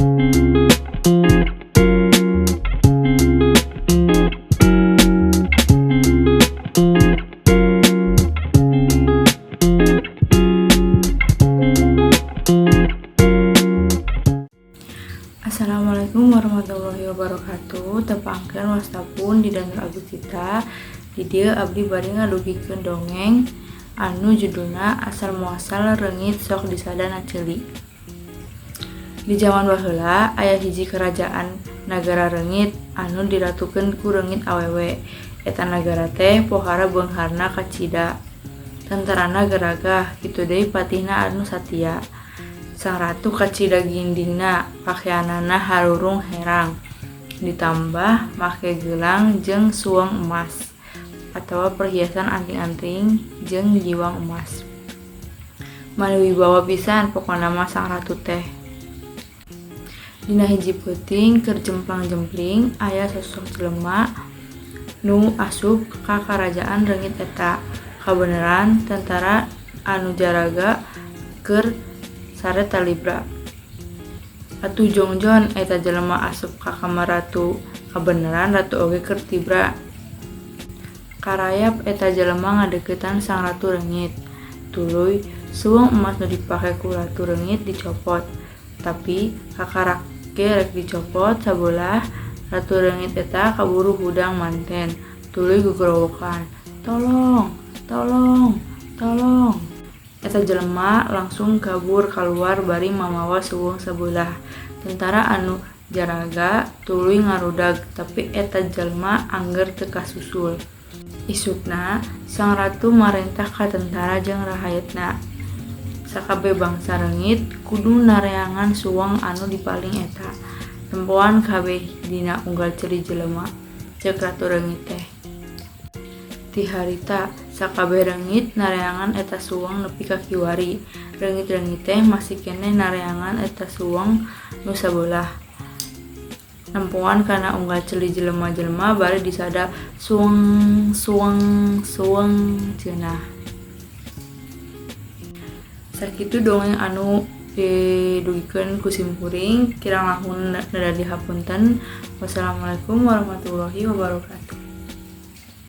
Assalamualaikum warahmatullahi wabarakatuh. Tepangkeun, wasta pun Dida Nur Agustita. Di dieu abdi bade ngadugikeun dongeng anu judulna Asal Muasal Reungit Sok Disada na Ceuli. Di jaman baheula aya hiji kerajaan nagara reungit anu diratukeun ku reungit awewe. Eta nagara teh pohara beungharna kacida. Tentarana garagah, kitu deui patihna anu satia. Sang ratu kacida gindingna, pakeanana harurung herang, ditambah make gelang jeung suweng emas atawa perhiasan anting-anting jeung giwang emas. Mani wibawa pisan pokona mah sang ratu teh. Dina hiji peuting keur jemplang-jempling aya sosok jelema nu asup ka karajaan reungit eta. Kabeneran tentara anu jaraga keur sare talibra. Atuh jongjon eta jelema asup ka kamar ratu, kabeneran ratu oge keur tibra. Karayap eta jelema ngadeuketan sang ratu reungit. Tuluy suweng emas nu dipake ku ratu reungit dicopot. Tapi kakarak ge rek dicopot sabelah, ratu reungit eta kaburu hudang manten, tuluy gogorowokan, "Tolong, tolong, tolong!" Eta jelema langsung kabur kaluar bari mamawa suweng sabeulah. Tentara anu jaraga tuluy ngarudag, tapi eta jelema angger teu kasusul. Isukna, sang ratu marentah ka tentara jeung rahayatna, sakabeh bangsa reungit kudu nareangan suweng anu dipaling eta. "Tempoan kabeh dina unggal ceuli jelema," ceuk ratu reungit teh. Ti harita, sakabeh reungit nareangan eta suweng nepi ka kiwari. Reungit-reungit teh masih keneh nareangan eta suweng nu sabeulah. Nempoan kana unggal ceuli jelema-jelema bari disada, "Suweng, suweng, suweng ceunah." Sakitu dongeng anu didugikeun ku simkuring, kirang langkung neda dihapunten. Wassalamualaikum warahmatullahi wabarakatuh.